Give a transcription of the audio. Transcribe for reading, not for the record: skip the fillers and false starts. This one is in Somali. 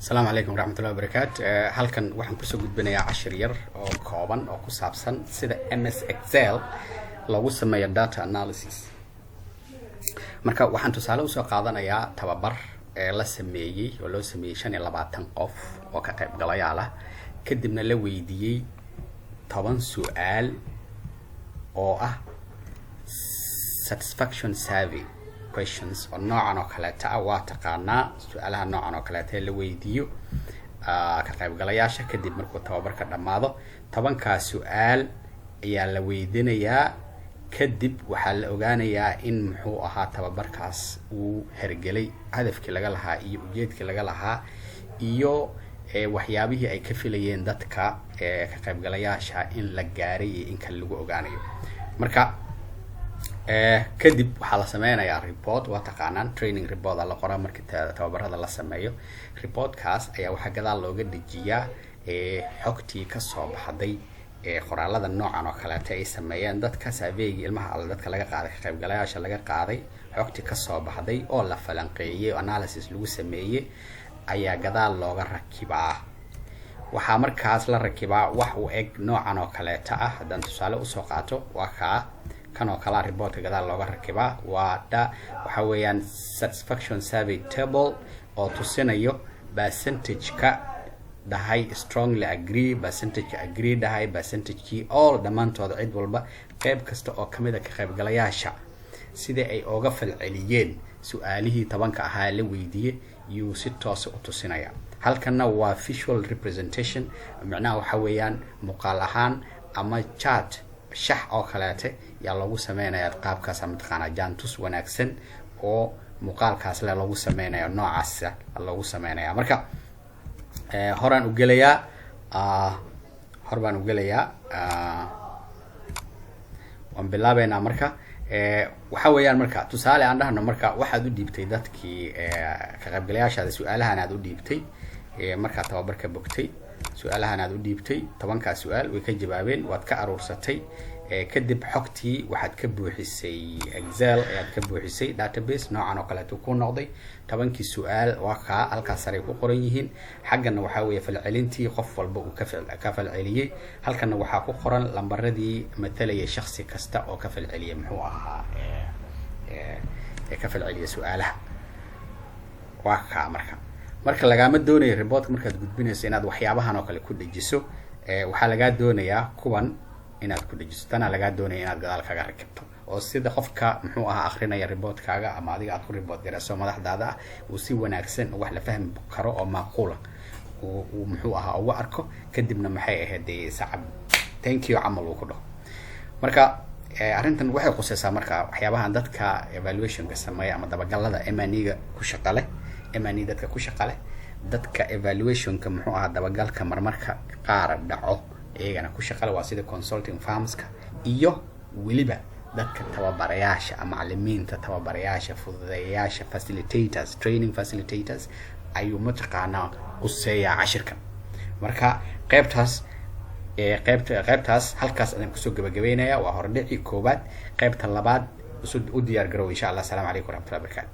Asalaamu calaykum waraxmatullahi wabarakaatu. Halkan waxaan kusoo gudbinayaa cashir yar oo kooban oo ku saabsan sida MS Excel loogu sameeyo data analysis. Marka waxaan tusaale usoo qaadanayaa tababar ee la sameeyey oo loo sameeyey 25 qof oo ka qaybgalayaal ah, kadibna la weydiiyey 10 su-aal oo ah satisfaction survey questions oo noocan oo kaleeta ah. Waa taqaanaa su-aalaha noocan oo kaleeta ee la weydiiyo ka qaybgalayaasha. Kadib markuu tababarka dhammaado, 10-kaa su-aal ayaa la weydiinayaa. Kadib waxaa la ogaanayaa in, muxuu ahaa, tababarkaas uu hergelay hadafkii laga lahaa iyo ujeedkii laga lahaa iyo waxyaabihii ay ka filayeen dadka ka qaybgalayaasha in la gaaray iyo in kale lagu ogaanayo. Marka kadib waxaa la sameynayaa report. Waa taqaanaan, training report aa la qoraa markii tababarada la sameeyo. Reportkaas ayaa waxaa gadaal looga dejiyaa xogtii kasoo baxday qoraalada noocan oo kaleeta ay sameeyeen dadka survey-gii ilmaha alle dadka laga qaaday, ka qaybgalayaasha laga qaaday. Xogtii kasoo baxday oo la falanqeeyey oo analysis lagu sameeyey ayaa gadaal looga rakibaa. Waxaa markaas la rakibaa wax u eg noocan oo kaleeta ah. Haddaan tusaale usoo qaato, waa kaa kan oo kalea reportka gadaal looga rakibaa. Waa da waxa weeyaan satisfaction survey table oo tusinayo percentage-ka dhahay "strongly agree", percentage-ka "agree" dhahay, percentage-kii all dhammaantooda, cid walba, qeyb kasta oo kamid a ka qaybgalayaasha, sidai ay ooga falceliyeen su-aalihii 10-ka ahaa la weydiiyey yuu si toosa u tusinaya. Halkanna waa visual representation, macnaha waxa weeyaan muuqaal ahaan ama chart, shax oo kaleete yaa loogu sameynaya qaabkaasa, mataqaanaa, jaantus wanaagsan oo muuqaalkaas le loogu sameynaya, noocaasa loogu sameynaya. Marka horaan u gelayaa, hor baan u gelayaa, waan bilaabeynaa. Marka waxa weeyaan, marka tusaale aan dhahno, marka waxaad u dhiibtay dadkii ka qaybgalayaashaada su-aalahan aad u dhiibtay markaad tababarka bogtay, su-aalahan aad u dhiibtay, 10-kaa su-aal way ka jawaabeen, waad ka aruursatay. Kadib xogtii waxaad ka buuxisay Excel ayaad ka buuxisay, database noocan oo kaleeto ku noqday. 10-kii su-aal waa kaa halkaas saray ku qoran yihiin. Xaggana waxaa weeye falcelintii qof walba uu ka falceliyey. Halkana waxaa ku qoran lambaradii matalayay shaksi kasta oo ka falceliyay, muxuu ahaa, ee ka falceliyay su-aalaha. Waa kaa. Marka lagaama doonayo reportka markaad gudbinayso inaad waxyaabahan oo kale ku dhejiso. Waxaa lagaa doonayaa kuwan inaad ku dhejiso, tanaa lagaa doonaya inaad gadaal kaga rakibto oo sida qofka, muxuu ahaa, akrinaya reportkaaga ama adiga aad ku report garayso madaxdaada ah uu si wanaagsan oo wax la fahmi karo oo macquula uu, muxuu ahaa, uga arko. Kadibna, maxay ahayd, dee sacab, "thank you" camal uu ku dhaho. Marka arrintan waxay khuseysaa marka waxyaabahan dadka evaluationka sameeya ama dabagalada M&E-ga ku shaqa leh, M&E dadka ku shaqa leh, dadka evaluationka, muxuu ahaa, dabagalka marmarka qaar dhaco iyagana ku shaqa leh, waa sida consulting firmska iyo weliba dadka tababarayaasha, macalimiinta, tababarayaasha, fududeeyayaasha, facilitators, training facilitators ayuu mataqaanaa quseeyaa cashirkan. Marka qeybtaas qaybtaas halkaas ayaan kusoo gabagabeynaya. Waa hordhici koowaad. Qaybta labaad u diyaar garow, insha Allah. Asalaamu calaykum waraxmatullahi wabarakatu.